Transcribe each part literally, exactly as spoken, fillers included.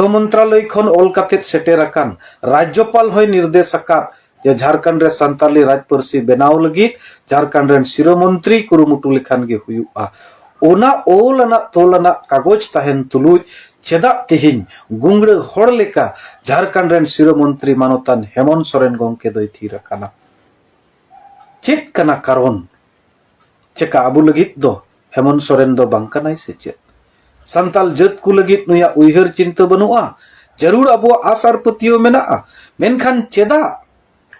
ᱢᱚᱱᱛᱨᱟᱞᱚᱭ ᱠᱷᱚᱱ ᱚᱞ ᱠᱟᱛᱮ ᱥᱮᱴᱮᱨ ᱟᱠᱟᱱ, ᱨᱟᱡᱽᱡᱚᱯᱟᱞ ᱦᱚᱸᱭ ᱱᱤᱨᱫᱮᱥ ᱟᱠᱟᱫ ᱡᱮ ᱡᱷᱟᱲᱠᱷᱚᱸᱰ ᱨᱮ ᱥᱟᱱᱛᱟᱞᱤ ᱨᱟᱡᱽ ᱯᱟᱹᱨᱥᱤ ᱵᱮᱱᱟᱣ ᱞᱟᱹᱜᱤᱫ ᱡᱷᱟᱲᱠᱷᱚᱸᱰ ᱨᱮᱱ ᱥᱤᱨᱟᱹ ᱢᱚᱱᱛᱨᱤ ᱠᱩᱨᱩᱢᱩᱴᱩ ᱞᱮᱠᱷᱟᱱ ᱜᱮ ᱦᱩᱭᱩᱜᱼᱟ᱾ ᱚᱱᱟ ᱚᱞ ᱟᱱᱟᱜ ᱛᱚᱞ ᱟᱱᱟᱜ ᱠᱟᱜᱚᱡᱽ ᱛᱟᱦᱮᱱ ᱛᱩᱞᱩᱡ ᱪᱮᱫᱟᱜ ᱛᱮᱦᱮᱧ ᱜᱩᱝᱲᱟᱹ ᱦᱚᱲ ᱞᱮᱠᱟ ᱡᱷᱟᱲᱠᱷᱚᱸᱰ ᱨᱮᱱ ᱥᱤᱨᱟᱹ ᱢᱚᱱᱛᱨᱤ ᱢᱟᱱᱚᱛᱟᱱ ᱦᱮᱢᱚᱱᱛ ᱥᱚᱨᱮᱱ ᱜᱚᱢᱠᱮ ᱫᱚᱭ ᱛᱷᱤᱨ ᱟᱠᱟᱱᱟ? ᱪᱮᱫ ᱠᱟᱱᱟ ᱠᱟᱨᱚᱱ? ᱪᱮᱠᱟ ᱟᱵᱚ ᱞᱟᱹᱜᱤᱫ ᱫᱚ ᱦᱮᱢᱚᱱᱛ ᱥᱚᱨᱮᱱ ᱫᱚ ᱵᱟᱝ ᱠᱟᱱᱟᱭ ᱥᱮ ᱪᱮᱫ? ᱥᱟᱱᱛᱟᱞ ᱡᱟᱹᱛ ᱠᱚ ᱞᱟᱹᱜᱤᱫ ᱱᱩᱭᱟᱜ ᱩᱭᱦᱟᱹᱨ ᱪᱤᱱᱛᱟᱹ ᱵᱟᱹᱱᱩᱜᱼᱟ? ᱡᱟᱹᱨᱩᱲ ᱟᱵᱚᱣᱟᱜ ᱟᱥ ᱟᱨ ᱯᱟᱹᱛᱭᱟᱹᱣ ᱢᱮᱱᱟᱜᱼᱟ, ᱢᱮᱱᱠᱷᱟᱱ ᱪᱮᱫᱟᱜ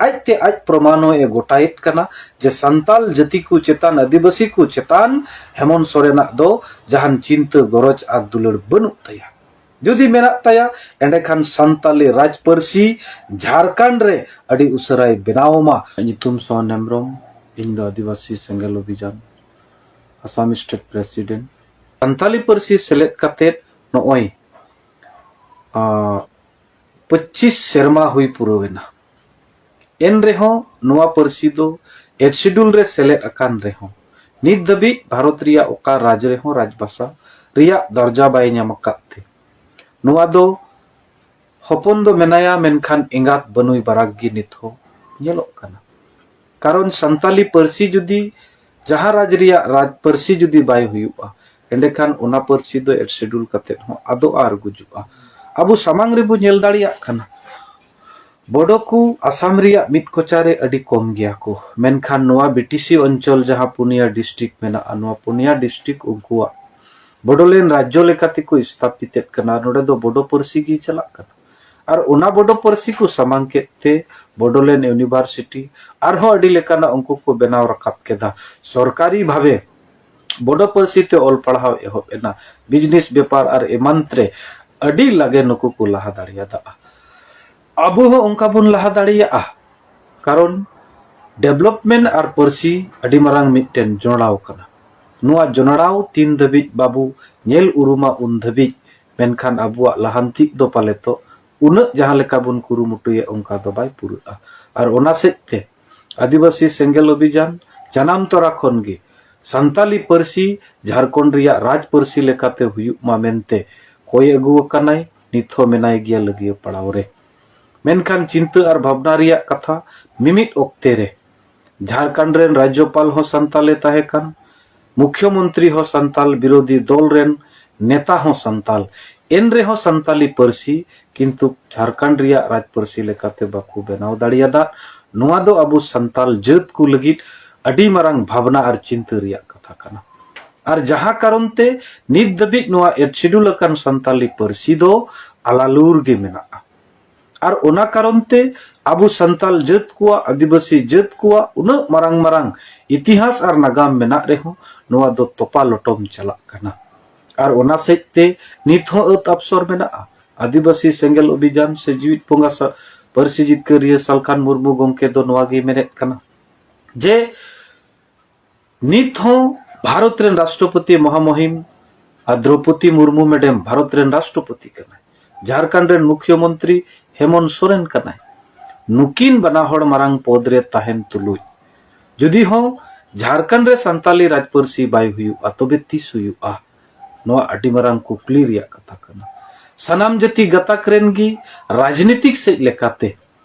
ᱟᱡᱛᱮ ᱟᱡ ᱯᱨᱚᱢᱟᱱᱚ ᱮ ᱜᱚᱴᱟᱭᱮᱫ ᱠᱟᱱᱟ ᱡᱮ ᱥᱟᱱᱛᱟᱞ ᱡᱟᱹᱛᱤ ᱠᱚ ᱪᱮᱛᱟᱱ, ᱟᱹᱫᱤᱵᱟᱹᱥᱤ ᱠᱚ ᱪᱮᱛᱟᱱ ᱦᱮᱢᱚᱱᱛ ᱥᱚᱨᱮᱱᱟᱜ ᱫᱚ ᱡᱟᱦᱟᱱ ᱪᱤᱱᱛᱟᱹ, ᱜᱚᱨᱚᱡᱽ ᱟᱨ ᱫᱩᱞᱟᱹᱲ ᱵᱟᱹᱱᱩᱜ ᱛᱟᱭᱟ? ᱡᱩᱫᱤ ᱢᱮᱱᱟᱜ ᱛᱟᱭᱟ, ᱮᱸᱰᱮᱠᱷᱟᱱ ᱥᱟᱱᱛᱟᱞᱤ ᱨᱟᱡᱽ ᱯᱟᱹᱨᱥᱤ ᱡᱷᱟᱲᱠᱷᱚᱸᱰ ᱨᱮ ᱟᱹᱰᱤ ᱩᱥᱟᱹᱨᱟᱭ ᱵᱮᱱᱟᱣ ᱢᱟ᱾ ᱧᱩᱛᱩᱢ ᱥᱚᱦᱚᱱ ᱦᱮᱢᱵᱨᱚᱢ, ᱤᱧ ᱫᱚ ᱟᱹᱫᱤᱵᱟᱹᱥᱤ ᱥᱮᱸᱜᱮᱞ ᱚᱵᱷᱤᱡᱟᱱ, ᱟᱥᱟᱢ ᱥᱴᱮᱴ ᱯᱨᱮᱥᱤᱰᱮᱱᱴ᱾ ᱥᱟᱱᱛᱟᱞᱤ ᱯᱟᱹᱨᱥᱤ ᱥᱮᱞᱮᱫ ᱠᱟᱛᱮ ᱱᱚᱜᱼᱚᱭ, ᱟᱸ, ᱯᱚᱸᱪᱤᱥ ᱥᱮᱨᱢᱟ ᱦᱩᱭ ᱯᱩᱨᱟᱹᱣ ᱮᱱᱟ᱾ ᱮᱱ ᱨᱮᱦᱚᱸ ᱱᱚᱣᱟ ᱯᱟᱹᱨᱥᱤ ᱫᱚ ᱮᱰ ᱥᱤᱰᱩᱞ ᱨᱮ ᱥᱮᱞᱮᱫ ᱟᱠᱟᱱ ᱨᱮᱦᱚᱸ, ᱱᱤᱛ ᱫᱷᱟᱹᱵᱤᱡ ᱵᱷᱟᱨᱚᱛ ᱨᱮᱭᱟᱜ ᱚᱠᱟ ᱨᱟᱡᱽ ᱨᱮᱦᱚᱸ ᱨᱟᱡᱽᱵᱷᱟᱥᱟ ᱨᱮᱭᱟᱜ ᱫᱚᱨᱡᱟ ᱵᱟᱭ ᱧᱟᱢ ᱟᱠᱟᱫ ᱛᱮ, ᱱᱚᱣᱟ ᱫᱚ ᱦᱚᱯᱚᱱ ᱫᱚ ᱢᱮᱱᱟᱭᱟ, ᱢᱮᱱᱠᱷᱟᱱ ᱮᱸᱜᱟᱛ ᱵᱟᱹᱱᱩᱭ ᱵᱟᱨᱟᱠ ᱜᱮ ᱱᱤᱛ ᱦᱚᱸ ᱧᱮᱞᱚᱜ ᱠᱟᱱᱟ᱾ ᱠᱟᱨᱚᱱ ᱥᱟᱱᱛᱟᱞᱤ ᱯᱟᱹᱨᱥᱤ ᱡᱩᱫᱤ ᱡᱟᱦᱟᱸ ᱨᱟᱡᱽ ᱨᱮᱭᱟᱜ ᱨᱟᱡᱽ ᱯᱟᱹᱨᱥᱤ ᱡᱩᱫᱤ ᱵᱟᱭ ᱦᱩᱭᱩᱜᱼᱟ, ᱮᱸᱰᱮᱠᱷᱟᱱ ᱚᱱᱟ ᱯᱟᱹᱨᱥᱤ ᱫᱚ ᱮᱰ ᱥᱤᱰᱩᱞ ᱠᱟᱛᱮ ᱦᱚᱸ ᱟᱫᱚᱜᱼᱟ ᱟᱨ ᱜᱩᱡᱩᱜᱼᱟ᱾ ᱟᱵᱚ ᱥᱟᱢᱟᱝ ᱨᱮᱵᱚ ᱧᱮᱞ ᱫᱟᱲᱮᱭᱟᱜ ᱠᱟᱱᱟ, ᱵᱚᱰᱚ ᱠᱚ ᱟᱥᱟᱢ ᱨᱮᱭᱟᱜ ᱢᱤᱫ ᱠᱚᱪᱟ ᱨᱮ ᱟᱹᱰᱤ ᱠᱚᱢ ᱜᱮᱭᱟ ᱠᱚ, ᱢᱮᱱᱠᱷᱟᱱ ᱱᱚᱣᱟ ᱵᱤᱴᱤᱥᱤ ᱚᱧᱪᱚᱞ ᱡᱟᱦᱟᱸ ᱯᱩᱱᱭᱟ ᱰᱤᱥᱴᱨᱤᱠᱴ ᱢᱮᱱᱟᱜᱼᱟ, ᱱᱚᱣᱟ ᱯᱩᱱᱭᱟ ᱰᱤᱥᱴᱨᱤᱠᱴ ᱩᱱᱠᱩᱣᱟᱜ ᱵᱚᱰᱚᱞᱮᱱᱰ ᱨᱟᱡᱽᱡᱚ ᱞᱮᱠᱟᱛᱮ ᱠᱚ ᱥᱛᱷᱟᱯᱤᱛᱮᱫ ᱠᱟᱱᱟ᱾ ᱱᱚᱰᱮ ᱫᱚ ᱵᱚᱰᱚ ᱯᱟᱹᱨᱥᱤ ᱜᱮ ᱪᱟᱞᱟᱜ ᱠᱟᱱᱟ᱾ ᱟᱨ ᱚᱱᱟ ᱵᱚᱰᱚ ᱯᱟᱹᱨᱥᱤ ᱠᱚ ᱥᱟᱢᱟᱝ ᱠᱮᱫ ᱛᱮ ᱵᱚᱰᱚᱞᱮᱱᱰ ᱤᱭᱩᱱᱤᱵᱷᱟᱨᱥᱤᱴᱤ ᱟᱨᱦᱚᱸ ᱟᱹᱰᱤ ᱞᱮᱠᱟᱱᱟᱜ ᱩᱱᱠᱩ ᱠᱚ ᱵᱮᱱᱟᱣ ᱨᱟᱠᱟᱵ ᱠᱮᱫᱟ᱾ ᱥᱚᱨᱠᱟᱨᱤ ᱵᱷᱟᱵᱮ ᱵᱚᱰᱚ ᱯᱟᱹᱨᱥᱤ ᱛᱮ ᱚᱞ ᱯᱟᱲᱦᱟᱣ ᱮᱦᱚᱵ ᱮᱱᱟ᱾ ᱵᱤᱡᱽᱱᱮᱥ, ᱵᱮᱯᱟᱨ ᱟᱨ ᱮᱢᱟᱱ ᱨᱮ ᱟᱹᱰᱤ ᱞᱟᱜᱮ ᱱᱩᱠᱩ ᱠᱚ ᱞᱟᱦᱟ ᱫᱟᱲᱮᱭᱟᱫᱟ᱾ ᱟᱵᱚ ᱦᱚᱸ ᱚᱱᱠᱟ ᱵᱚᱱ ᱞᱟᱦᱟ ᱫᱟᱲᱮᱭᱟᱜᱼᱟ, ᱠᱟᱨᱚᱱ ᱰᱮᱵᱷᱞᱚᱯᱢᱮᱱᱴ ᱟᱨ ᱯᱟᱹᱨᱥᱤ ᱟᱹᱰᱤ ᱢᱟᱨᱟᱝ ᱢᱤᱫᱴᱮᱱ ᱡᱚᱲᱟᱣ ᱠᱟᱱᱟ᱾ ᱱᱚᱣᱟ ᱡᱚᱱᱚᱲᱟᱣ ᱛᱤᱱ ᱫᱷᱟᱹᱵᱤᱡ ᱵᱟᱵᱚ ᱧᱮᱞ ᱩᱨᱩᱢᱟ ᱩᱱ ᱫᱷᱟᱹᱵᱤᱡ, ᱢᱮᱱᱠᱷᱟᱱ ᱟᱵᱚᱣᱟᱜ ᱞᱟᱦᱟᱱᱛᱤ ᱫᱚ ᱯᱟᱞᱮᱛᱚᱜ ᱩᱱᱟᱹᱜ ᱡᱟᱦᱟᱸ ᱞᱮᱠᱟ ᱵᱚᱱ ᱠᱩᱨᱩᱢᱩᱴᱩᱭᱟ ᱚᱱᱠᱟ ᱫᱚ ᱵᱟᱭ ᱯᱩᱨᱟᱹᱜᱼᱟ᱾ ᱟᱨ ᱚᱱᱟ ᱥᱮᱫ ᱛᱮ ᱟᱹᱫᱤᱵᱟᱹᱥᱤ ᱥᱮᱸᱜᱮᱞ ᱚᱵᱷᱤᱡᱟᱱ ᱡᱟᱱᱟᱢ ᱛᱚᱨᱟ ᱠᱷᱚᱱ ᱜᱮ ᱥᱟᱱᱛᱟᱞᱤ ᱯᱟᱹᱨᱥᱤ ᱡᱷᱟᱲᱠᱷᱚᱸᱰ ᱨᱮᱭᱟᱜ ᱨᱟᱡᱽ ᱯᱟᱹᱨᱥᱤ ᱞᱮᱠᱟᱛᱮ ᱦᱩᱭᱩᱜ ᱢᱟ ᱢᱮᱱᱛᱮ ᱠᱚᱭ ᱟᱹᱜᱩ ᱟᱠᱟᱱᱟᱭ᱾ ᱱᱤᱛ ᱦᱚᱸ ᱢᱮᱱᱟᱭ ᱜᱮᱭᱟ ᱞᱟᱹᱜᱤᱭᱟᱹ ᱯᱟᱲᱟᱣ ᱨᱮ᱾ ᱢᱮᱱᱠᱷᱟᱱ ᱪᱤᱱᱛᱟᱹ ᱟᱨ ᱵᱷᱟᱵᱽᱱᱟ ᱨᱮᱭᱟᱜ ᱠᱟᱛᱷᱟ, ᱢᱤᱢᱤᱫ ᱚᱠᱛᱮ ᱨᱮ ᱡᱷᱟᱲᱠᱷᱚᱸᱰ ᱨᱮᱱ ᱨᱟᱡᱽᱡᱚᱯᱟᱞ ᱦᱚᱸ ᱥᱟᱱᱛᱟᱞᱮ ᱛᱟᱦᱮᱸ ᱠᱟᱱ, ᱢᱩᱠᱷᱭᱚᱢᱚᱱᱛᱨᱤ ᱦᱚᱸ ᱥᱟᱱᱛᱟᱞ, ᱵᱤᱨᱳᱫᱷᱤ ᱫᱚᱞ ᱨᱮᱱ ᱱᱮᱛᱟ ᱦᱚᱸ ᱥᱟᱱᱛᱟᱞ, ᱮᱱ ᱨᱮᱦᱚᱸ ᱥᱟᱱᱛᱟᱞᱤ ᱯᱟᱹᱨᱥᱤ ᱠᱤᱱᱛᱩ ᱡᱷᱟᱲᱠᱷᱚᱸᱰ ᱨᱮᱭᱟᱜ ᱨᱟᱡᱽ ᱯᱟᱹᱨᱥᱤ ᱞᱮᱠᱟᱛᱮ ᱵᱟᱠᱚ ᱵᱮᱱᱟᱣ ᱫᱟᱲᱮᱭᱟᱫᱟ᱾ ᱱᱚᱣᱟ ᱫᱚ ᱟᱵᱚ ᱥᱟᱱᱛᱟᱞ ᱡᱟᱹᱛ ᱠᱚ ᱞᱟᱹᱜᱤᱫ ᱟᱹᱰᱤ ᱢᱟᱨᱟᱝ ᱵᱷᱟᱵᱽᱱᱟ ᱟᱨ ᱪᱤᱱᱛᱟᱹ ᱨᱮᱭᱟᱜ ᱠᱟᱛᱷᱟ ᱠᱟᱱᱟ᱾ ᱟᱨ ᱡᱟᱦᱟᱸ ᱠᱟᱨᱚᱱ ᱛᱮ ᱱᱤᱛ ᱫᱷᱟᱹᱵᱤᱡ ᱱᱚᱣᱟ ᱮᱰ ᱥᱤᱰᱩᱞ ᱟᱠᱟᱱ ᱥᱟᱱᱛᱟᱞᱤ ᱯᱟᱹᱨᱥᱤ ᱫᱚ ᱟᱞᱟᱞᱩᱨ ᱜᱮ ᱢᱮᱱᱟᱜᱼᱟ᱾ ᱟᱨ ᱚᱱᱟ ᱠᱟᱨᱚᱱ ᱛᱮ ᱟᱵᱚ ᱥᱟᱱᱛᱟᱞ ᱡᱟᱹᱛ ᱠᱚᱣᱟᱜ, ᱟᱹᱫᱤᱵᱟᱹᱥᱤ ᱡᱟᱹᱛ ᱠᱚᱣᱟᱜ ᱩᱱᱟᱹᱜ ᱢᱟᱨᱟᱝ ᱢᱟᱨᱟᱝ ᱤᱛᱤᱦᱟᱥ ᱟᱨ ᱱᱟᱜᱟᱢ ᱢᱮᱱᱟᱜ ᱨᱮᱦᱚᱸ ᱱᱚᱣᱟ ᱫᱚ ᱛᱚᱯᱟ ᱞᱚᱴᱚᱢ ᱪᱟᱞᱟᱜ ᱠᱟᱱᱟ᱾ ᱟᱨ ᱚᱱᱟ ᱥᱮᱫ ᱛᱮ ᱱᱤᱛ ᱦᱚᱸ ᱟᱹᱛ ᱟᱯᱥᱚᱨ ᱢᱮᱱᱟᱜᱼᱟ᱾ ᱟᱹᱫᱤᱵᱟᱹᱥᱤ ᱥᱮᱸᱜᱮᱞ ᱚᱵᱷᱤᱡᱟᱱ ᱥᱮ ᱡᱤᱣᱤᱫ ᱵᱚᱸᱜᱟ ᱥᱟ-, ᱯᱟᱹᱨᱥᱤ ᱡᱤᱛᱠᱟᱹᱨᱤᱭᱟᱹ ᱥᱟᱞᱠᱷᱟᱱ ᱢᱩᱨᱢᱩ ᱜᱚᱢᱠᱮ ᱫᱚ ᱱᱚᱣᱟ ᱜᱮ ᱢᱮᱱᱮᱫ ᱠᱟᱱᱟ ᱡᱮ ᱱᱤᱛ ᱦᱚᱸ ᱵᱷᱟᱨᱚᱛ ᱨᱮᱱ ᱨᱟᱥᱴᱨᱚᱯᱚᱛᱤ ᱢᱚᱦᱟᱢᱚᱦᱤᱢ ᱟᱨ ᱫᱨᱚᱯᱚᱫᱤ ᱢᱩᱨᱢᱩ ᱢᱮᱰᱟᱢ ᱵᱷᱟᱨᱚᱛ ᱨᱮᱱ ᱨᱟᱥᱴᱨᱚᱯᱚᱛᱤ ᱠᱟᱱᱟᱭ᱾ ᱡᱷᱟᱲᱠᱷᱚᱸᱰ ᱨᱮᱱ ᱢᱩᱠᱷᱭᱚᱢᱚᱱᱛᱨᱤ ᱦᱮᱢᱚᱱᱛ ᱥᱚᱨᱮᱱ ᱠᱟᱱᱟᱭ᱾ ᱱᱩᱠᱤᱱ ᱵᱟᱱᱟ ᱦᱚᱲ ᱢᱟᱨᱟᱝ ᱯᱚᱫᱽ ᱨᱮ ᱛᱟᱦᱮᱱ ᱛᱩᱞᱩᱡ ᱡᱩᱫᱤ ᱦᱚᱸ ᱡᱷᱟᱲᱠᱷᱚᱸᱰ ᱨᱮ ᱥᱟᱱᱛᱟᱞᱤ ᱨᱟᱡᱽ ᱯᱟᱹᱨᱥᱤ ᱵᱟᱭ ᱦᱩᱭᱩᱜᱼᱟ, ᱛᱚᱵᱮ ᱛᱤᱥ ᱦᱩᱭᱩᱜᱼᱟ? ᱱᱚᱣᱟ ᱟᱹᱰᱤ ᱢᱟᱨᱟᱝ ᱠᱩᱠᱞᱤ ᱨᱮᱭᱟᱜ ᱠᱟᱛᱷᱟ ᱠᱟᱱᱟ᱾ ᱥᱟᱱᱟᱢ ᱡᱟᱹᱛᱤ ᱜᱟᱛᱟᱠ ᱨᱮᱱ ᱜᱮ ᱨᱟᱡᱽᱱᱤᱛᱤᱠ ᱥᱮᱫ ᱞᱮᱠᱟᱛᱮ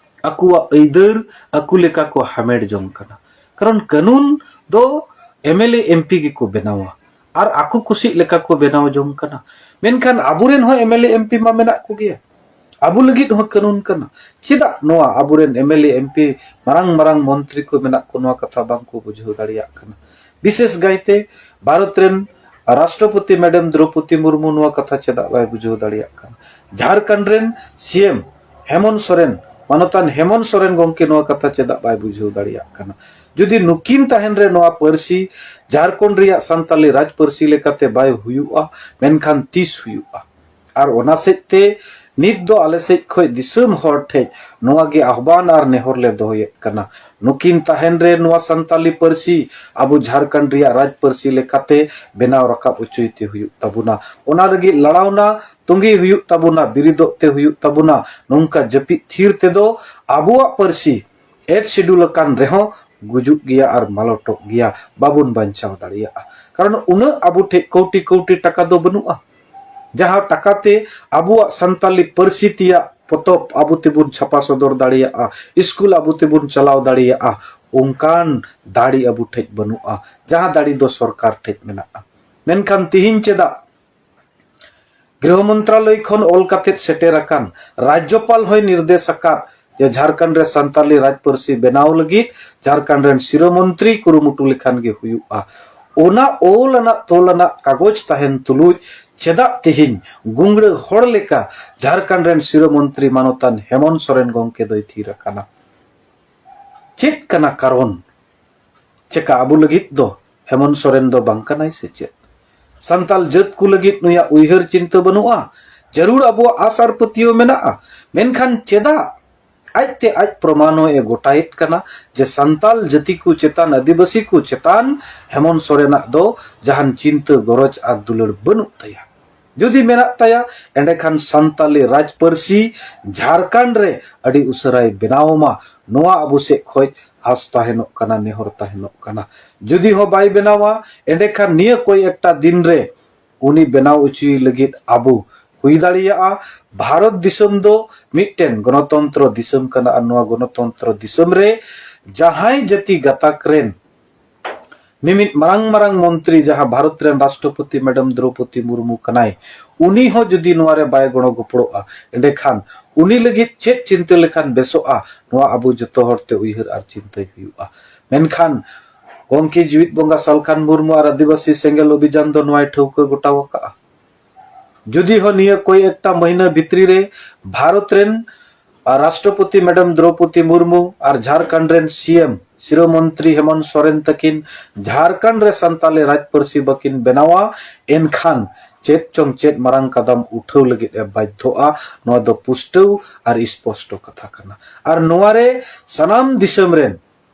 ᱟᱠᱚᱣᱟᱜ ᱟᱹᱭᱫᱟᱹᱨ ᱟᱠᱚ ᱞᱮᱠᱟ ᱠᱚ ᱦᱟᱢᱮᱴ ᱡᱚᱝ ᱠᱟᱱᱟ᱾ ᱠᱟᱨᱚᱱ ᱠᱟᱹᱱᱩᱱ ᱫᱚ M L A, M P ᱜᱮᱠᱚ ᱵᱮᱱᱟᱣᱟ ᱟᱨ ᱟᱠᱚ ᱠᱩᱥᱤ ᱞᱮᱠᱟ ᱠᱚ ᱵᱮᱱᱟᱣ ᱡᱚᱝ ᱠᱟᱱᱟ᱾ ᱢᱮᱱᱠᱷᱟᱱ ᱟᱵᱚᱨᱮᱱ ᱦᱚᱸ M L A, M P ᱢᱟ ᱢᱮᱱᱟᱜ ᱠᱚᱜᱮᱭᱟ᱾ ᱟᱵᱚ ᱞᱟᱹᱜᱤᱫ ᱦᱚᱸ ᱠᱟᱹᱱᱩᱱ ᱠᱟᱱᱟ᱾ ᱪᱮᱫᱟᱜ ᱱᱚᱣᱟ ᱟᱵᱚᱨᱮᱱ M L A, M P, ᱢᱟᱨᱟᱝ ᱢᱟᱨᱟᱝ ᱢᱚᱱᱛᱨᱤ ᱠᱚ ᱢᱮᱱᱟᱜ ᱠᱚ, ᱱᱚᱣᱟ ᱠᱟᱛᱷᱟ ᱵᱟᱝ ᱠᱚ ᱵᱩᱡᱷᱟᱹᱣ ᱫᱟᱲᱮᱭᱟᱜ ᱠᱟᱱᱟ? ᱵᱤᱥᱮᱥ ᱠᱟᱭᱛᱮ ᱵᱷᱟᱨᱚᱛ ᱨᱮᱱ ᱨᱟᱥᱴᱨᱚᱯᱚᱛᱤ ᱢᱮᱰᱟᱢ ᱫᱨᱚᱯᱚᱫᱤ ᱢᱩᱨᱢᱩ ᱱᱚᱣᱟ ᱠᱟᱛᱷᱟ ᱪᱮᱫᱟᱜ ᱵᱟᱭ ᱵᱩᱡᱷᱟᱹᱣ ᱫᱟᱲᱮᱭᱟᱜ ᱠᱟᱱᱟ? ᱡᱷᱟᱲᱠᱷᱚᱸᱰ ᱨᱮᱱ ᱥᱤ ᱮᱢ ᱦᱮᱢᱚᱱᱛ ᱥᱚᱨᱮᱱ, ᱢᱟᱱᱚᱛᱟᱱ ᱦᱮᱢᱚᱱᱛ ᱥᱚᱨᱮᱱ ᱜᱚᱢᱠᱮ ᱱᱚᱣᱟ ᱠᱟᱛᱷᱟ ᱪᱮᱫᱟᱜ ᱵᱟᱭ ᱵᱩᱡᱷᱟᱹᱣ ᱫᱟᱲᱮᱭᱟᱜ ᱠᱟᱱᱟ? ᱡᱩᱫᱤ ᱱᱩᱠᱤᱱ ᱛᱟᱦᱮᱱ ᱨᱮ ᱱᱚᱣᱟ ᱯᱟᱹᱨᱥᱤ ᱡᱷᱟᱲᱠᱷᱚᱸᱰ ᱨᱮᱭᱟᱜ ᱥᱟᱱᱛᱟᱞᱤ ᱨᱟᱡᱽ ᱯᱟᱹᱨᱥᱤ ᱞᱮᱠᱟᱛᱮ ᱵᱟᱭ ᱦᱩᱭᱩᱜᱼᱟ, ᱢᱮᱱᱠᱷᱟᱱ ᱛᱤᱥ ᱦᱩᱭᱩᱜᱼᱟ? ᱟᱨ ᱚᱱᱟ ᱥᱮᱫ ᱛᱮ ᱱᱤᱛ ᱫᱚ ᱟᱞᱮ ᱥᱮᱫ ᱠᱷᱚᱱ ᱫᱤᱥᱚᱢ ᱦᱚᱲ ᱴᱷᱮᱱ ᱱᱚᱣᱟ ᱜᱮ ᱟᱦᱵᱟᱱ ᱟᱨ ᱱᱮᱦᱚᱨ ᱞᱮ ᱫᱚᱦᱚᱭᱮᱫ ᱠᱟᱱᱟ, ᱱᱩᱠᱤᱱ ᱛᱟᱦᱮᱱ ᱨᱮ ᱱᱚᱣᱟ ᱥᱟᱱᱛᱟᱞᱤ ᱯᱟᱹᱨᱥᱤ ᱟᱵᱚ ᱡᱷᱟᱲᱠᱷᱚᱸᱰ ᱨᱮᱭᱟᱜ ᱨᱟᱡᱽ ᱯᱟᱹᱨᱥᱤ ᱞᱮᱠᱟᱛᱮ ᱵᱮᱱᱟᱣ ᱨᱟᱠᱟᱵ ᱦᱚᱪᱚᱭ ᱛᱮ ᱦᱩᱭᱩᱜ ᱛᱟᱵᱚᱱᱟ᱾ ᱚᱱᱟ ᱞᱟᱹᱜᱤᱫ ᱞᱟᱲᱟᱣᱱᱟ ᱛᱚᱸᱜᱮ ᱦᱩᱭᱩᱜ ᱛᱟᱵᱚᱱᱟ, ᱵᱤᱨᱤᱫᱚᱜ ᱛᱮ ᱦᱩᱭᱩᱜ ᱛᱟᱵᱚᱱᱟ᱾ ᱱᱚᱝᱠᱟ ᱡᱟᱹᱯᱤᱫ ᱛᱷᱤᱨ ᱛᱮᱫᱚ ᱟᱵᱚᱣᱟᱜ ᱯᱟᱹᱨᱥᱤ ᱮᱰ ᱥᱤᱰᱩᱞ ᱟᱠᱟᱱ ᱨᱮᱦᱚᱸ ᱜᱩᱡᱩᱜ ᱜᱮᱭᱟ ᱟᱨ ᱢᱟᱞᱚᱴᱚᱜ ᱜᱮᱭᱟ, ᱵᱟᱵᱚᱱ ᱵᱟᱧᱪᱟᱣ ᱫᱟᱲᱮᱭᱟᱜᱼᱟ᱾ ᱠᱟᱨᱚᱱ ᱩᱱᱟᱹᱜ ᱟᱵᱚ ᱴᱷᱮᱱ ᱠᱟᱹᱣᱰᱤ ᱠᱟᱹᱣᱰᱤ ᱴᱟᱠᱟ ᱫᱚ ᱵᱟᱹᱱᱩᱜᱼᱟ᱾ ᱡᱟᱦᱟᱸ ᱴᱟᱠᱟᱛᱮ ᱟᱵᱚᱣᱟᱜ ᱥᱟᱱᱛᱟᱞᱤ ᱯᱟᱹᱨᱥᱤ ᱛᱮᱭᱟᱜ ᱯᱚᱛᱚᱵ ᱟᱵᱚ ᱛᱮᱵᱚᱱ ᱪᱷᱟᱯᱟ ᱥᱚᱫᱚᱨ ᱫᱟᱲᱮᱭᱟᱜᱼᱟ, ᱥᱠᱩᱞ ᱟᱵᱚ ᱛᱮᱵᱚᱱ ᱪᱟᱞᱟᱣ ᱫᱟᱲᱮᱭᱟᱜᱼᱟ, ᱚᱱᱠᱟᱱ ᱫᱟᱲᱮ ᱟᱵᱚ ᱴᱷᱮᱡ ᱵᱟᱹᱱᱩᱜᱼᱟ, ᱡᱟᱦᱟᱸ ᱫᱟᱲᱮ ᱫᱚ ᱥᱚᱨᱠᱟᱨ ᱴᱷᱮᱡ ᱢᱮᱱᱟᱜᱼᱟ᱾ ᱢᱮᱱᱠᱷᱟᱱ ᱛᱤᱦᱤᱧ ᱪᱮᱫᱟᱜ ᱜᱨᱤᱦᱚ ᱢᱚᱱᱛᱨᱟᱞᱚᱭ ᱠᱷᱚᱱ ᱚᱞ ᱠᱟᱛᱮᱫ ᱥᱮᱴᱮᱨ ᱟᱠᱟᱱ, ᱨᱟᱡᱽᱡᱚᱯᱟᱞ ᱦᱚᱸᱭ ᱱᱤᱨᱫᱮᱥ ᱟᱠᱟᱫ ᱡᱮ ᱡᱷᱟᱲᱠᱷᱚᱸᱰ ᱨᱮ ᱥᱟᱱᱛᱟᱞᱤ ᱨᱟᱡᱽ ᱯᱟᱹᱨᱥᱤ ᱵᱮᱱᱟᱣ ᱞᱟᱹᱜᱤᱫ ᱡᱷᱟᱲᱠᱷᱚᱸᱰ ᱨᱮᱱ ᱥᱤᱨᱟᱹ ᱢᱚᱱᱛᱨᱤ ᱠᱩᱨᱩᱢᱩᱴᱩ ᱞᱮᱠᱷᱟᱱ ᱜᱮ ᱦᱩᱭᱩᱜᱼᱟ᱾ ᱚᱱᱟ ᱚᱞ ᱟᱱᱟᱜ ᱛᱚᱞ ᱟᱱᱟᱜ ᱠᱟᱜᱚᱡᱽ ᱛᱟᱦᱮᱱ ᱛᱩᱞᱩᱡ ᱪᱮᱫᱟᱜ ᱛᱮᱦᱮᱧ ᱜᱩᱝᱲᱟᱹ ᱦᱚᱲ ᱞᱮᱠᱟ ᱡᱷᱟᱲᱠᱷᱚᱸᱰ ᱨᱮᱱ ᱥᱤᱨᱟᱹ ᱢᱚᱱᱛᱨᱤ ᱢᱟᱱᱚᱛᱟᱱ ᱦᱮᱢᱚᱱᱛ ᱥᱚᱨᱮᱱ ᱜᱚᱢᱠᱮ ᱫᱚᱭ ᱛᱷᱤᱨ ᱟᱠᱟᱱᱟ? ᱪᱮᱫ ᱠᱟᱱᱟ ᱠᱟᱨᱚᱱ? ᱪᱮᱠᱟ ᱟᱵᱚ ᱞᱟᱹᱜᱤᱫ ᱫᱚ ᱦᱮᱢᱚᱱᱛ ᱥᱚᱨᱮᱱ ᱫᱚ ᱵᱟᱝ ᱠᱟᱱᱟᱭ ᱥᱮ ᱪᱮᱫ? ᱥᱟᱱᱛᱟᱞ ᱡᱟᱹᱛ ᱠᱚ ᱞᱟᱹᱜᱤᱫ ᱱᱩᱭᱟᱜ ᱩᱭᱦᱟᱹᱨ ᱪᱤᱱᱛᱟᱹ ᱵᱟᱹᱱᱩᱜᱼᱟ? ᱡᱟᱹᱨᱩᱲ ᱟᱵᱚᱣᱟᱜ ᱟᱥ ᱟᱨ ᱯᱟᱹᱛᱭᱟᱹᱣ ᱢᱮᱱᱟᱜᱼᱟ, ᱢᱮᱱᱠᱷᱟᱱ ᱪᱮᱫᱟᱜ ᱟᱡᱛᱮ ᱟᱡ ᱯᱨᱚᱢᱟᱱᱚ ᱮ ᱜᱚᱴᱟᱭᱮᱫ ᱠᱟᱱᱟ ᱡᱮ ᱥᱟᱱᱛᱟᱞ ᱡᱟᱹᱛᱤ ᱠᱚ ᱪᱮᱛᱟᱱ, ᱟᱹᱫᱤᱵᱟᱹᱥᱤ ᱠᱚ ᱪᱮᱛᱟᱱ ᱦᱮᱢᱚᱱᱛ ᱥᱚᱨᱮᱱᱟᱜ ᱫᱚ ᱡᱟᱦᱟᱱ ᱪᱤᱱᱛᱟᱹ ᱜᱚᱨᱚᱡᱽ ᱟᱨ ᱫᱩᱞᱟᱹᱲ ᱵᱟᱹᱱᱩᱜ ᱛᱟᱭᱟ? ᱡᱩᱫᱤ ᱢᱮᱱᱟᱜ ᱛᱟᱭᱟ, ᱮᱸᱰᱮᱠᱷᱟᱱ ᱥᱟᱱᱛᱟᱞᱤ ᱨᱟᱡᱽ ᱯᱟᱹᱨᱥᱤ ᱡᱷᱟᱲᱠᱷᱚᱸᱰ ᱨᱮ ᱟᱹᱰᱤ ᱩᱥᱟᱹᱨᱟᱭ ᱵᱮᱱᱟᱣ ᱢᱟ, ᱱᱚᱣᱟ ᱟᱵᱚ ᱥᱮᱫ ᱠᱷᱚᱡ ᱟᱥ ᱛᱟᱦᱮᱱᱚᱜ ᱠᱟᱱᱟ, ᱱᱮᱦᱚᱨ ᱛᱟᱦᱮᱱᱚᱜ ᱠᱟᱱᱟ᱾ ᱡᱩᱫᱤ ᱦᱚᱸ ᱵᱟᱭ ᱵᱮᱱᱟᱣᱟ, ᱮᱸᱰᱮᱠᱷᱟᱱ ᱱᱤᱭᱟᱹ ᱠᱚᱭ ᱮᱠᱴᱟ ᱫᱤᱱ ᱨᱮ ᱩᱱᱤ ᱵᱮᱱᱟᱣ ᱦᱚᱪᱚᱭ ᱞᱟᱹᱜᱤᱫ ᱟᱵᱚ ᱦᱩᱭ ᱫᱟᱲᱮᱭᱟᱜᱼᱟ᱾ ᱵᱷᱟᱨᱚᱛ ᱫᱤᱥᱚᱢ ᱫᱚ ᱢᱤᱫᱴᱮᱱ ᱜᱚᱱᱚᱛᱚᱱᱛᱨᱚ ᱫᱤᱥᱚᱢ ᱠᱟᱱᱟ, ᱟᱨ ᱱᱚᱣᱟ ᱜᱚᱱᱚᱛᱚᱱᱛᱨᱚ ᱫᱤᱥᱚᱢ ᱨᱮ ᱡᱟᱦᱟᱸᱭ ᱡᱟᱹᱛᱤ ᱜᱟᱛᱟᱠ ᱨᱮᱱ ᱢᱤᱢᱤᱫ ᱢᱟᱨᱟᱝ ᱢᱟᱨᱟᱝ ᱢᱚᱱᱛᱨᱤ, ᱡᱟᱦᱟᱸ ᱵᱷᱟᱨᱚᱛ ᱨᱮᱱ ᱨᱟᱥᱴᱨᱚᱯᱚᱛᱤ ᱢᱮᱰᱟᱢ ᱫᱨᱚᱣᱯᱚᱫᱤ ᱢᱩᱨᱢᱩ ᱠᱟᱱᱟᱭ, ᱩᱱᱤ ᱦᱚᱸ ᱡᱩᱫᱤ ᱱᱚᱣᱟ ᱨᱮ ᱵᱟᱭ ᱜᱚᱲᱚ ᱜᱚᱯᱚᱲᱚᱜᱼᱟ, ᱮᱸᱰᱮᱠᱷᱟᱱ ᱩᱱᱤ ᱞᱟᱹᱜᱤᱫ ᱪᱮᱫ ᱪᱤᱱᱛᱟᱹ ᱞᱮᱠᱷᱟᱱ ᱵᱮᱥᱚᱜᱼᱟ, ᱱᱚᱣᱟ ᱟᱵᱚ ᱡᱚᱛᱚ ᱦᱚᱲ ᱛᱮ ᱩᱭᱦᱟᱹᱨ ᱟᱨ ᱪᱤᱱᱛᱟᱹᱭ ᱦᱩᱭᱩᱜᱼᱟ᱾ ᱢᱮᱱᱠᱷᱟᱱ ᱜᱚᱢᱠᱮ ᱡᱤᱣᱤᱫ ᱵᱚᱸᱜᱟ ᱥᱟᱞᱠᱷᱟᱱ ᱢᱩᱨᱢᱩ ᱟᱨ ᱟᱹᱫᱤᱵᱟᱹᱥᱤ ᱥᱮᱸᱜᱮᱞ ᱚᱵᱷᱤᱡᱟᱱ ᱫᱚ ᱱᱚᱣᱟᱭ ᱴᱷᱟᱹᱣᱠᱟᱹ ᱜᱚᱴᱟ ᱟᱠᱟᱫᱼᱟ᱾ ᱡᱩᱫᱤ ᱦᱚᱸ ᱱᱤᱭᱟᱹ ᱠᱚᱭᱮᱠᱴᱟ ᱢᱟᱹᱦᱱᱟᱹ ᱵᱷᱤᱛᱨᱤ ᱨᱮ ᱵᱷᱟᱨᱚᱛ ᱨᱮᱱ, ᱟᱨ, ᱨᱟᱥᱴᱨᱚᱯᱚᱛᱤ ᱢᱮᱰᱟᱢ ᱫᱨᱚᱣᱯᱚᱫᱤ ᱢᱩᱨᱢᱩ ᱟᱨ ᱡᱷᱟᱲᱠᱷᱚᱸᱰ ᱨᱮᱱ ᱥᱤ ᱮᱢ ᱥᱤᱨᱟᱹ ᱢᱚᱱᱛᱨᱤ ᱦᱮᱢᱚᱱᱛ ᱥᱚᱨᱮᱱ ᱛᱟᱹᱠᱤᱱ ᱡᱷᱟᱲᱠᱷᱚᱸᱰ ᱨᱮ ᱥᱟᱱᱛᱟᱞᱤ ᱨᱟᱡᱽ ᱯᱟᱹᱨᱥᱤ ᱵᱟᱹᱠᱤᱱ ᱵᱮᱱᱟᱣᱟ, ᱮᱱᱠᱷᱟᱱ ᱪᱮᱫ ᱪᱚᱝ ᱪᱮᱫ ᱢᱟᱨᱟᱝ ᱠᱟᱫᱟᱢ ᱩᱴᱷᱟᱹᱣ ᱞᱟᱹᱜᱤᱫ ᱮ ᱵᱟᱫᱽᱫᱷᱚᱜᱼᱟ᱾ ᱱᱚᱣᱟ ᱫᱚ ᱯᱩᱥᱴᱟᱹᱣ ᱟᱨ ᱥᱯᱚᱥᱴᱚ ᱠᱟᱛᱷᱟ ᱠᱟᱱᱟ᱾ ᱟᱨ ᱱᱚᱣᱟ ᱨᱮ ᱥᱟᱱᱟᱢ ᱫᱤᱥᱚᱢ ᱨᱮᱱ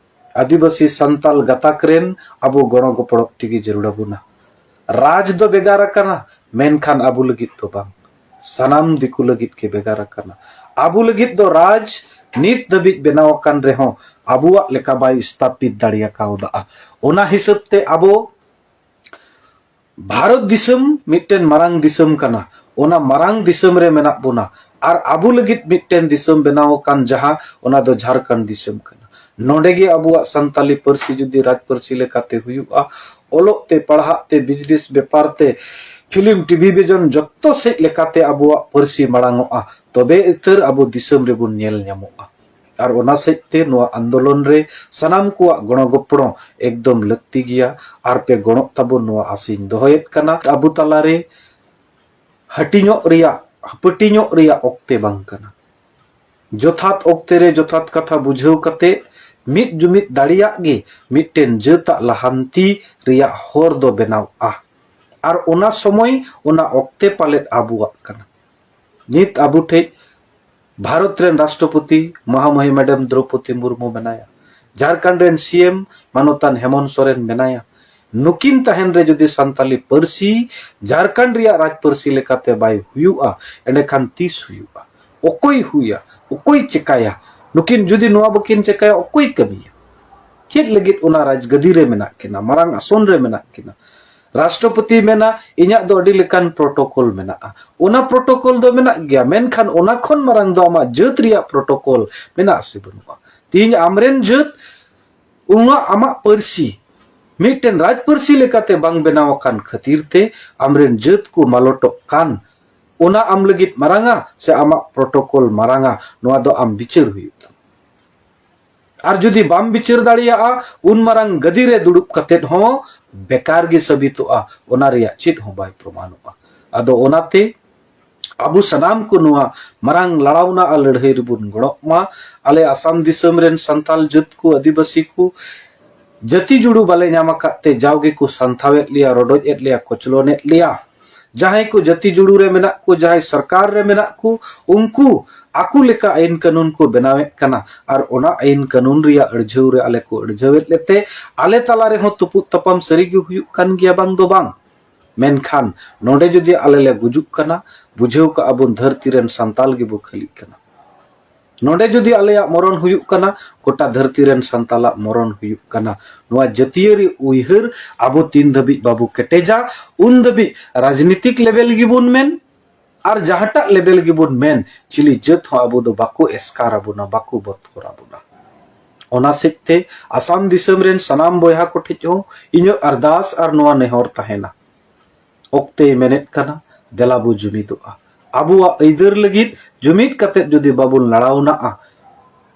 ᱟᱹᱫᱤᱵᱟᱹᱥᱤ ᱥᱟᱱᱛᱟᱞ ᱜᱟᱛᱟᱠ ᱨᱮᱱ ᱟᱵᱚ ᱜᱚᱲᱚ ᱜᱚᱯᱚᱲᱚ ᱛᱮᱜᱮ ᱡᱟᱹᱨᱩᱲ ᱟᱵᱚᱱᱟ᱾ ᱨᱟᱡᱽ ᱫᱚ ᱵᱷᱮᱜᱟᱨ ᱟᱠᱟᱱᱟ, ᱢᱮᱱᱠᱷᱟᱱ ᱟᱵᱚ ᱞᱟᱹᱜᱤᱫ ᱫᱚ ᱵᱟᱝ, ᱥᱟᱱᱟᱢ ᱫᱤᱠᱩ ᱞᱟᱹᱜᱤᱫ ᱜᱮ ᱵᱷᱮᱜᱟᱨ ᱟᱠᱟᱱᱟ᱾ ᱟᱵᱚ ᱞᱟᱹᱜᱤᱫ ᱫᱚ ᱨᱟᱡᱽ ᱱᱤᱛ ᱫᱷᱟᱹᱵᱤᱡ ᱵᱮᱱᱟᱣ ᱟᱠᱟᱱ ᱨᱮᱦᱚᱸ ᱟᱵᱚᱣᱟᱜ ᱞᱮᱠᱟ ᱵᱟᱭ ᱥᱛᱷᱟᱯᱤᱛ ᱫᱟᱲᱮ ᱟᱠᱟᱣᱫᱟ᱾ ᱚᱱᱟ ᱦᱤᱥᱟᱹᱵ ᱛᱮ ᱟᱵᱚ ᱵᱷᱟᱨᱚᱛ ᱫᱤᱥᱚᱢ ᱢᱤᱫᱴᱮᱱ ᱢᱟᱨᱟᱝ ᱫᱤᱥᱚᱢ ᱠᱟᱱᱟ᱾ ᱚᱱᱟ ᱢᱟᱨᱟᱝ ᱫᱤᱥᱚᱢ ᱨᱮ ᱢᱮᱱᱟᱜ ᱵᱚᱱᱟ᱾ ᱟᱨ ᱟᱵᱚ ᱞᱟᱹᱜᱤᱫ ᱢᱤᱫᱴᱮᱱ ᱫᱤᱥᱚᱢ ᱵᱮᱱᱟᱣ ᱟᱠᱟᱱ, ᱡᱟᱦᱟᱸ, ᱚᱱᱟ ᱫᱚ ᱡᱷᱟᱲᱠᱷᱚᱸᱰ ᱫᱤᱥᱚᱢ ᱠᱟᱱᱟ᱾ ᱱᱚᱰᱮ ᱜᱮ ᱟᱵᱚᱣᱟᱜ ᱥᱟᱱᱛᱟᱞᱤ ᱯᱟᱹᱨᱥᱤ ᱡᱩᱫᱤ ᱨᱟᱡᱽ ᱯᱟᱹᱨᱥᱤ ᱞᱮᱠᱟᱛᱮ ᱦᱩᱭᱩᱜᱼᱟ, ᱚᱞᱚᱜ ᱛᱮ, ᱯᱟᱲᱦᱟᱜ ᱛᱮ, ᱵᱤᱡᱽᱱᱮᱥ ᱵᱮᱯᱟᱨ ᱛᱮ, ᱯᱷᱤᱞᱢ, ᱴᱤᱵᱷᱤ ᱵᱷᱤᱡᱚᱱ, ᱡᱚᱛᱚ ᱥᱮᱫ ᱞᱮᱠᱟᱛᱮ ᱟᱵᱚᱣᱟᱜ ᱯᱟᱹᱨᱥᱤ ᱢᱟᱲᱟᱝ ᱚᱜᱼᱟ, ᱛᱚᱵᱮ ᱩᱛᱟᱹᱨ ᱟᱵᱚ ᱫᱤᱥᱚᱢ ᱨᱮᱵᱚᱱ ᱧᱮᱞ ᱧᱟᱢᱚᱜᱼᱟ᱾ ᱟᱨ ᱚᱱᱟ ᱥᱮᱫ ᱛᱮ ᱱᱚᱣᱟ ᱟᱱᱫᱳᱞᱚᱱ ᱨᱮ ᱥᱟᱱᱟᱢ ᱠᱚᱣᱟᱜ ᱜᱚᱲᱚ ᱜᱚᱯᱚᱲᱚ ᱮᱠᱫᱚᱢ ᱞᱟᱹᱠᱛᱤ ᱜᱮᱭᱟ᱾ ᱟᱨ ᱯᱮ ᱜᱚᱲᱚᱜ ᱛᱟᱵᱚᱱ, ᱱᱚᱣᱟ ᱟᱥᱤᱧ ᱫᱚᱦᱚᱭᱮᱫ ᱠᱟᱱᱟ᱾ ᱟᱵᱚ ᱛᱟᱞᱟᱨᱮ ᱦᱟᱹᱴᱤᱧᱚᱜ ᱨᱮᱭᱟᱜ, ᱦᱟᱹᱯᱟᱹᱴᱤᱧᱚᱜ ᱨᱮᱭᱟᱜ ᱚᱠᱛᱮ ᱵᱟᱝ ᱠᱟᱱᱟ᱾ ᱡᱚᱛᱷᱟᱛ ᱚᱠᱛᱮ ᱨᱮ ᱡᱚᱛᱷᱟᱛ ᱠᱟᱛᱷᱟ ᱵᱩᱡᱷᱟᱹᱣ ᱠᱟᱛᱮ ᱢᱤᱫ ᱡᱩᱢᱤᱫ ᱫᱟᱲᱮᱭᱟᱜ ᱜᱮ ᱢᱤᱫᱴᱮᱱ ᱡᱟᱹᱛᱟᱜ ᱞᱟᱦᱟᱱᱛᱤ ᱨᱮᱭᱟᱜ ᱦᱚᱨ ᱫᱚ ᱵᱮᱱᱟᱣᱜᱼᱟ᱾ ᱟᱨ ᱚᱱᱟ ᱥᱚᱢᱚᱭ, ᱚᱱᱟ ᱚᱠᱛᱮ ᱯᱟᱞᱮᱫ ᱟᱵᱚᱣᱟᱜ ᱠᱟᱱᱟ᱾ ᱱᱤᱛ ᱟᱵᱚ ᱴᱷᱮᱡ ᱵᱷᱟᱨᱚᱛ ᱨᱮᱱ ᱨᱟᱥᱴᱨᱚᱯᱚᱛᱤ ᱢᱚᱦᱟᱢᱚᱦᱤ ᱢᱮᱰᱟᱢ ᱫᱨᱚᱯᱚᱫᱤ ᱢᱩᱨᱢᱩ ᱢᱮᱱᱟᱭᱟ, ᱡᱷᱟᱲᱠᱷᱚᱸᱰ ᱨᱮᱱ ᱥᱤ ᱮᱢ ᱢᱟᱱᱚᱛᱟᱱ ᱦᱮᱢᱚᱱᱛ ᱥᱚᱨᱮᱱ ᱢᱮᱱᱟᱭᱟ᱾ ᱱᱩᱠᱤᱱ ᱛᱟᱦᱮᱱ ᱨᱮ ᱡᱩᱫᱤ ᱥᱟᱱᱛᱟᱞᱤ ᱯᱟᱹᱨᱥᱤ ᱡᱷᱟᱲᱠᱷᱚᱸᱰ ᱨᱮᱭᱟᱜ ᱨᱟᱡᱽ ᱯᱟᱹᱨᱥᱤ ᱞᱮᱠᱟᱛᱮ ᱵᱟᱭ ᱦᱩᱭᱩᱜᱼᱟ, ᱮᱸᱰᱮᱠᱷᱟᱱ ᱛᱤᱥ ᱦᱩᱭᱩᱜᱼᱟ? ᱚᱠᱚᱭ ᱦᱩᱭᱟ? ᱚᱠᱚᱭ ᱪᱮᱠᱟᱭᱟ? ᱱᱩᱠᱤᱱ ᱡᱩᱫᱤ ᱱᱚᱣᱟ ᱵᱟᱹᱠᱤᱱ ᱪᱮᱠᱟᱭᱟ, ᱚᱠᱚᱭ ᱠᱟᱹᱢᱤᱭᱟ? ᱪᱮᱫ ᱞᱟᱹᱜᱤᱫ ᱚᱱᱟ ᱨᱟᱡᱽᱜᱟᱹᱫᱤ ᱨᱮ ᱢᱮᱱᱟᱜ ᱠᱤᱱᱟ, ᱢᱟᱨᱟᱝ ᱟᱥᱚᱱ ᱨᱮ ᱢᱮᱱᱟᱜ ᱠᱤᱱᱟ? ᱨᱟᱥᱴᱨᱚᱯᱚᱛᱤ ᱢᱮᱱᱟ, "ᱤᱧᱟᱹᱜ ᱫᱚ ᱟᱹᱰᱤ ᱞᱮᱠᱟᱱ ᱯᱨᱚᱴᱳᱠᱚᱞ ᱢᱮᱱᱟᱜᱼᱟ᱾" ᱚᱱᱟ ᱯᱨᱚᱴᱳᱠᱚᱞ ᱫᱚ ᱢᱮᱱᱟᱜ ᱜᱮᱭᱟ, ᱢᱮᱱᱠᱷᱟᱱ ᱚᱱᱟ ᱠᱷᱚᱱ ᱢᱟᱨᱟᱝ ᱫᱚ ᱟᱢᱟᱜ ᱡᱟᱹᱛ ᱨᱮᱭᱟᱜ ᱯᱨᱚᱴᱳᱠᱚᱞ ᱢᱮᱱᱟᱜᱼᱟ ᱥᱮ ᱵᱟᱹᱱᱩᱜᱼᱟ? ᱛᱮᱦᱤᱧ ᱟᱢᱨᱮᱱ ᱡᱟᱹᱛ, ᱚᱱᱟ ᱟᱢᱟᱜ ᱯᱟᱹᱨᱥᱤ ᱢᱤᱫᱴᱮᱱ ᱨᱟᱡᱽ ᱯᱟᱹᱨᱥᱤ ᱞᱮᱠᱟᱛᱮ ᱵᱟᱝ ᱵᱮᱱᱟᱣ ᱟᱠᱟᱱ ᱠᱷᱟᱹᱛᱤᱨ ᱛᱮ ᱟᱢᱨᱮᱱ ᱡᱟᱹᱛ ᱠᱚ ᱢᱟᱞᱚᱴᱚᱜ ᱠᱟᱱ, ᱚᱱᱟ ᱟᱢ ᱞᱟᱹᱜᱤᱫ ᱢᱟᱨᱟᱝᱟ ᱥᱮ ᱟᱢᱟᱜ ᱯᱨᱚᱴᱳᱠᱚᱞ ᱢᱟᱨᱟᱝᱟ, ᱱᱚᱣᱟ ᱫᱚ ᱟᱢ ᱵᱤᱪᱟᱹᱨ ᱦᱩᱭᱩᱜ ᱛᱟᱢᱟ᱾ ᱟᱨ ᱡᱩᱫᱤ ᱵᱟᱢ ᱵᱤᱪᱟᱹᱨ ᱫᱟᱲᱮᱭᱟᱜᱼᱟ, ᱩᱱ ᱢᱟᱨᱟᱝ ᱜᱟᱹᱫᱤ ᱨᱮ ᱫᱩᱲᱩᱵ ᱠᱟᱛᱮᱫ ᱦᱚᱸ ᱵᱮᱠᱟᱨ ᱜᱮ ᱥᱟᱹᱵᱤᱛᱚᱜᱼᱟ, ᱚᱱᱟ ᱨᱮᱭᱟᱜ ᱪᱮᱫ ᱦᱚᱸ ᱵᱟᱭ ᱯᱨᱚᱢᱟᱱᱚᱜᱼᱟ᱾ ᱟᱫᱚ ᱚᱱᱟᱛᱮ ᱟᱵᱚ ᱥᱟᱱᱟᱢ ᱠᱚ ᱱᱚᱣᱟ ᱢᱟᱨᱟᱝ ᱞᱟᱲᱟᱣᱱᱟ ᱟᱨ ᱞᱟᱹᱲᱦᱟᱹᱭ ᱨᱮᱵᱚᱱ ᱜᱚᱲᱚᱜ ᱢᱟ᱾ ᱟᱞᱮ ᱟᱥᱟᱢ ᱫᱤᱥᱚᱢ ᱨᱮᱱ ᱥᱟᱱᱛᱟᱞ ᱡᱟᱹᱛ ᱠᱚ, ᱟᱹᱫᱤᱵᱟᱹᱥᱤ ᱠᱚ, ᱡᱟᱹᱛᱤ ᱡᱩᱲᱩ ᱵᱟᱞᱮ ᱧᱟᱢ ᱟᱠᱟᱫ ᱛᱮ ᱡᱟᱣ ᱜᱮᱠᱚ ᱥᱟᱱᱛᱷᱟᱣᱮᱫ ᱞᱮᱭᱟ, ᱨᱚᱰᱚᱡ ᱮᱫ ᱞᱮᱭᱟ, ᱠᱚᱪᱞᱚᱱᱮᱫ ᱞᱮᱭᱟ᱾ ᱡᱟᱦᱟᱸᱭ ᱠᱚ ᱡᱟᱹᱛᱤ ᱡᱩᱲᱩ ᱨᱮ ᱢᱮᱱᱟᱜ ᱠᱚ, ᱡᱟᱦᱟᱸᱭ ᱥᱚᱨᱠᱟᱨ ᱨᱮ ᱢᱮᱱᱟᱜ ᱠᱚ, ᱩᱱᱠᱩ ᱟᱠᱚ ᱞᱮᱠᱟ ᱟᱹᱭᱤᱱ ᱠᱟᱹᱱᱩᱱ ᱠᱚ ᱵᱮᱱᱟᱣᱮᱫ ᱠᱟᱱᱟ᱾ ᱟᱨ ᱚᱱᱟ ᱟᱹᱭᱤᱱ ᱠᱟᱹᱱᱩᱱ ᱨᱮᱭᱟᱜ ᱟᱹᱲᱡᱷᱟᱹᱣ ᱨᱮ ᱟᱞᱮ ᱠᱚ ᱟᱹᱲᱡᱷᱟᱹᱣᱮᱫ ᱞᱮᱛᱮ, ᱟᱞᱮ ᱛᱟᱞᱟ ᱨᱮᱦᱚᱸ ᱛᱩᱯᱩᱫ ᱛᱟᱯᱟᱢ ᱥᱟᱹᱨᱤ ᱜᱮ ᱦᱩᱭᱩᱜ ᱠᱟᱱ ᱜᱮᱭᱟ, ᱵᱟᱝ ᱫᱚ ᱵᱟᱝ᱾ ᱢᱮᱱᱠᱷᱟᱱ ᱱᱚᱰᱮ ᱡᱩᱫᱤ ᱟᱞᱮ ᱞᱮ ᱜᱩᱡᱩᱜ ᱠᱟᱱᱟ, ᱵᱩᱡᱷᱟᱹᱣ ᱠᱟᱜᱼᱟ ᱵᱚᱱ ᱫᱷᱟᱹᱨᱛᱤ ᱨᱮᱱ ᱥᱟᱱᱛᱟᱞ ᱜᱮᱵᱚ ᱠᱷᱟᱹᱞᱤᱜ ᱠᱟᱱᱟ᱾ ᱱᱚᱰᱮ ᱡᱩᱫᱤ ᱟᱞᱮᱭᱟᱜ ᱢᱚᱨᱚᱱ ᱦᱩᱭᱩᱜ ᱠᱟᱱᱟ, ᱜᱚᱴᱟ ᱫᱷᱟᱹᱨᱛᱤ ᱨᱮᱱ ᱥᱟᱱᱛᱟᱞᱟᱜ ᱢᱚᱨᱚᱱ ᱦᱩᱭᱩᱜ ᱠᱟᱱᱟ᱾ ᱱᱚᱣᱟ ᱡᱟᱹᱛᱤᱭᱟᱹᱨᱤ ᱩᱭᱦᱟᱹᱨ ᱟᱵᱚ ᱛᱤᱱ ᱫᱷᱟᱹᱵᱤᱡ ᱵᱟᱵᱚ ᱠᱮᱴᱮᱡᱟ, ᱩᱱ ᱫᱷᱟᱹᱵᱤᱡ ᱨᱟᱡᱽᱱᱤᱛᱤᱠ ᱞᱮᱵᱮᱞ ᱜᱮᱵᱚᱱ ᱢᱮᱱ, ᱟᱨ ᱡᱟᱦᱟᱸᱴᱟᱜ ᱞᱮᱵᱮᱞ ᱜᱮᱵᱚᱱ ᱢᱮᱱ, ᱪᱤᱞᱤ ᱡᱟᱹᱛ ᱦᱚᱸ ᱟᱵᱚ ᱫᱚ ᱵᱟᱠᱚ ᱮᱥᱠᱟᱨ ᱟᱵᱚᱱᱟ, ᱵᱟᱠᱚ ᱵᱚᱛᱠᱚᱨ ᱟᱵᱚᱱᱟ᱾ ᱚᱱᱟ ᱥᱮᱫ ᱛᱮ ᱟᱥᱟᱢ ᱫᱤᱥᱚᱢ ᱨᱮᱱ ᱥᱟᱱᱟᱢ ᱵᱚᱭᱦᱟ ᱠᱚ ᱴᱷᱮᱡ ᱦᱚᱸ ᱤᱧᱟᱹᱜ ᱟᱨᱫᱟᱥ ᱟᱨ ᱱᱚᱣᱟ ᱱᱮᱦᱚᱨ ᱛᱟᱦᱮᱱᱟ, ᱚᱠᱛᱮᱭ ᱢᱮᱱᱮᱫ ᱠᱟᱱᱟ, ᱫᱮᱞᱟ ᱵᱚ ᱡᱩᱢᱤᱫᱚᱜᱼᱟ᱾ ᱟᱵᱚᱣᱟᱜ ᱟᱹᱭᱫᱟᱹᱨ ᱞᱟᱹᱜᱤᱫ ᱡᱩᱢᱤᱫ ᱠᱟᱛᱮ ᱡᱩᱫᱤ ᱵᱟᱵᱚᱱ ᱞᱟᱲᱟᱣᱱᱟᱜᱼᱟ,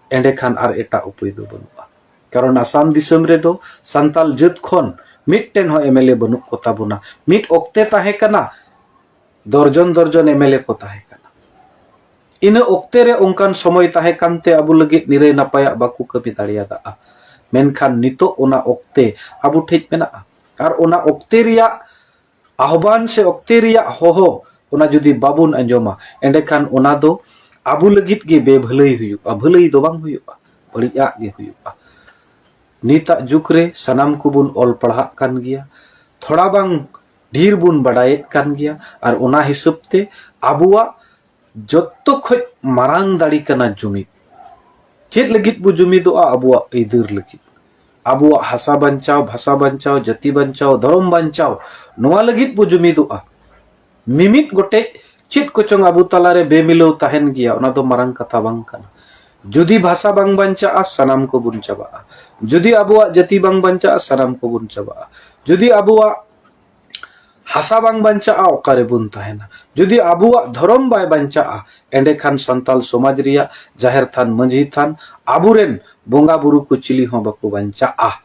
ᱮᱸᱰᱮᱠᱷᱟᱱ ᱟᱨ ᱮᱴᱟᱜ ᱩᱯᱟᱹᱭ ᱫᱚ ᱵᱟᱹᱱᱩᱜᱼᱟ᱾ ᱠᱟᱨᱚᱱ ᱟᱥᱟᱢ ᱫᱤᱥᱚᱢ ᱨᱮᱫᱚ ᱥᱟᱱᱛᱟᱞ ᱡᱟᱹᱛ ᱠᱷᱚᱱ ᱢᱤᱫᱴᱮᱱ ᱦᱚᱸ ᱮᱢ ᱮᱞ ᱮ ᱵᱟᱹᱱᱩᱜ ᱠᱚ ᱛᱟᱵᱚᱱᱟ᱾ ᱢᱤᱫ ᱚᱠᱛᱮ ᱛᱟᱦᱮᱸ ᱠᱟᱱᱟ, ᱫᱚᱨᱡᱚᱱ ᱫᱚᱨᱡᱚᱱ ᱮᱢ ᱮᱞ ᱮ ᱠᱚ ᱛᱟᱦᱮᱸ ᱠᱟᱱᱟ᱾ ᱤᱱᱟᱹ ᱚᱠᱛᱮ ᱨᱮ ᱚᱱᱠᱟᱱ ᱥᱚᱢᱚᱭ ᱛᱟᱦᱮᱸ ᱠᱟᱱᱛᱮ ᱟᱵᱚ ᱞᱟᱹᱜᱤᱫ ᱱᱤᱨᱟᱹᱭ ᱱᱟᱯᱟᱭᱟᱜ ᱵᱟᱠᱚ ᱠᱟᱹᱢᱤ ᱫᱟᱲᱮᱭᱟᱫᱟ᱾ ᱢᱮᱱᱠᱷᱟᱱ ᱱᱤᱛᱚᱜ ᱚᱱᱟ ᱚᱠᱛᱮ ᱟᱵᱚ ᱴᱷᱮᱡ ᱢᱮᱱᱟᱜᱼᱟ᱾ ᱟᱨ ᱚᱱᱟ ᱚᱠᱛᱮ ᱨᱮᱭᱟᱜ ᱟᱦᱵᱟᱱ ᱥᱮ ᱚᱠᱛᱮ ᱨᱮᱭᱟᱜ ᱦᱚᱦᱚ, ᱚᱱᱟ ᱡᱩᱫᱤ ᱵᱟᱵᱚᱱ ᱟᱸᱡᱚᱢᱟ, ᱮᱸᱰᱮᱠᱷᱟᱱ ᱚᱱᱟ ᱫᱚ ᱟᱵᱚ ᱞᱟᱹᱜᱤᱫ ᱜᱮ ᱵᱮᱵᱷᱟᱹᱞᱟᱹᱭ ᱦᱩᱭᱩᱜᱼᱟ, ᱵᱷᱟᱹᱞᱟᱹᱭ ᱫᱚ ᱵᱟᱝ ᱦᱩᱭᱩᱜᱼᱟ, ᱵᱟᱹᱲᱤᱡᱟᱜ ᱜᱮ ᱦᱩᱭᱩᱜᱼᱟ᱾ ᱱᱤᱛᱟᱜ ᱡᱩᱜᱽ ᱨᱮ ᱥᱟᱱᱟᱢ ᱠᱚᱵᱚᱱ ᱚᱞ ᱯᱟᱲᱦᱟᱜ ᱠᱟᱱ ᱜᱮᱭᱟ, ᱛᱷᱚᱲᱟ ᱵᱟᱝ ᱰᱷᱮᱨ ᱵᱚᱱ ᱵᱟᱰᱟᱭᱮᱫ ᱠᱟᱱ ᱜᱮᱭᱟ, ᱟᱨ ᱚᱱᱟ ᱦᱤᱥᱟᱹᱵ ᱛᱮ ᱟᱵᱚᱣᱟᱜ ᱡᱚᱛᱚ ᱠᱷᱚᱡ ᱢᱟᱨᱟᱝ ᱫᱟᱲᱮ ᱠᱟᱱᱟ ᱡᱩᱢᱤᱫ᱾ ᱪᱮᱫ ᱞᱟᱹᱜᱤᱫ ᱵᱚ ᱡᱩᱢᱤᱫᱚᱜᱼᱟ? ᱟᱵᱚᱣᱟᱜ ᱟᱹᱭᱫᱟᱹᱨ ᱞᱟᱹᱜᱤᱫ, ᱟᱵᱚᱣᱟᱜ ᱦᱟᱥᱟ ᱵᱟᱧᱪᱟᱣ, ᱵᱷᱟᱥᱟ ᱵᱟᱧᱪᱟᱣ, ᱡᱟᱹᱛᱤ ᱵᱟᱧᱪᱟᱣ, ᱫᱷᱚᱨᱚᱢ ᱵᱟᱧᱪᱟᱣ, ᱱᱚᱣᱟ ᱞᱟᱹᱜᱤᱫ ᱵᱚ ᱡᱩᱢᱤᱫᱚᱜᱼᱟ᱾ ᱢᱤᱢᱤᱫ ᱜᱚᱴᱮᱡ ᱪᱮᱫ ᱠᱚᱪᱚᱝ ᱟᱵᱚ ᱛᱟᱞᱟᱨᱮ ᱵᱮᱢᱤᱞᱟᱹᱣ ᱛᱟᱦᱮᱱ ᱜᱮᱭᱟ, ᱚᱱᱟ ᱫᱚ ᱢᱟᱨᱟᱝ ᱠᱟᱛᱷᱟ ᱵᱟᱝ ᱠᱟᱱᱟ᱾ ᱡᱩᱫᱤ ᱵᱷᱟᱥᱟ ᱵᱟᱝ ᱵᱟᱧᱪᱟᱜᱼᱟ, ᱥᱟᱱᱟᱢ ᱠᱚᱵᱚᱱ ᱪᱟᱵᱟᱜᱼᱟ᱾ ᱡᱩᱫᱤ ᱟᱵᱚᱣᱟᱜ ᱡᱟᱹᱛᱤ ᱵᱟᱝ ᱵᱟᱧᱪᱟᱜᱼᱟ, ᱥᱟᱱᱟᱢ ᱠᱚᱵᱚᱱ ᱪᱟᱵᱟᱜᱼᱟ᱾ ᱡᱩᱫᱤ ᱟᱵᱚᱣᱟᱜ ᱦᱟᱥᱟ ᱵᱟᱝ ᱵᱟᱧᱪᱟᱜᱼᱟ, ᱚᱠᱟᱨᱮᱵᱚᱱ ᱛᱟᱦᱮᱱᱟ? ᱡᱩᱫᱤ ᱟᱵᱚᱣᱟᱜ ᱫᱷᱚᱨᱚᱢ ᱵᱟᱭ ᱵᱟᱧᱪᱟᱜᱼᱟ, ᱮᱸᱰᱮᱠᱷᱟᱱ ᱥᱟᱱᱛᱟᱞ ᱥᱚᱢᱟᱡᱽ ᱨᱮᱭᱟᱜ ᱡᱟᱦᱮᱨ ᱛᱷᱟᱱ, ᱢᱟᱹᱡᱷᱤ ᱛᱷᱟᱱ, ᱟᱵᱚᱨᱮᱱ ᱵᱚᱸᱜᱟ ᱵᱩᱨᱩ ᱠᱚ ᱪᱤᱞᱤ ᱦᱚᱸ ᱵᱟᱠᱚ ᱵᱟᱧᱪᱟᱜᱼᱟ᱾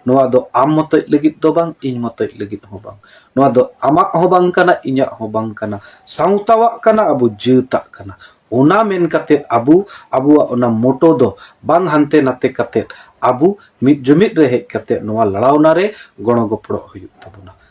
ᱱᱚᱣᱟ ᱫᱚ ᱟᱢ ᱢᱚᱛᱚᱡ ᱞᱟᱹᱜᱤᱫ ᱫᱚ ᱵᱟᱝ, ᱤᱧ ᱢᱚᱛᱚᱡ ᱞᱟᱹᱜᱤᱫ ᱦᱚᱸ ᱵᱟᱝ᱾ ᱱᱚᱣᱟ ᱫᱚ ᱟᱢᱟᱜ ᱦᱚᱸ ᱵᱟᱝ ᱠᱟᱱᱟ, ᱤᱧᱟᱜ ᱦᱚᱸ ᱵᱟᱝ ᱠᱟᱱᱟ, ᱥᱟᱶᱛᱟᱣᱟᱜ ᱠᱟᱱᱟ, ᱟᱵᱚ ᱡᱟᱹᱛᱟᱜ ᱠᱟᱱᱟ᱾ ᱚᱱᱟ ᱢᱮᱱ ᱠᱟᱛᱮ ᱟᱵᱚ ᱟᱵᱚᱣᱟᱜ ᱚᱱᱟ ᱢᱚᱴᱚ ᱫᱚ ᱵᱟᱝ ᱦᱟᱱᱛᱮ ᱱᱟᱛᱮ ᱠᱟᱛᱮ, ᱟᱵᱚ ᱢᱤᱫ ᱡᱩᱢᱤᱫ ᱨᱮ ᱦᱮᱡ ᱠᱟᱛᱮ ᱱᱚᱣᱟ ᱞᱟᱲᱟᱣᱱᱟ ᱨᱮ ᱜᱚᱲᱚ ᱜᱚᱯᱚᱲᱚ ᱦᱩᱭᱩᱜ ᱛᱟᱵᱚᱱᱟ᱾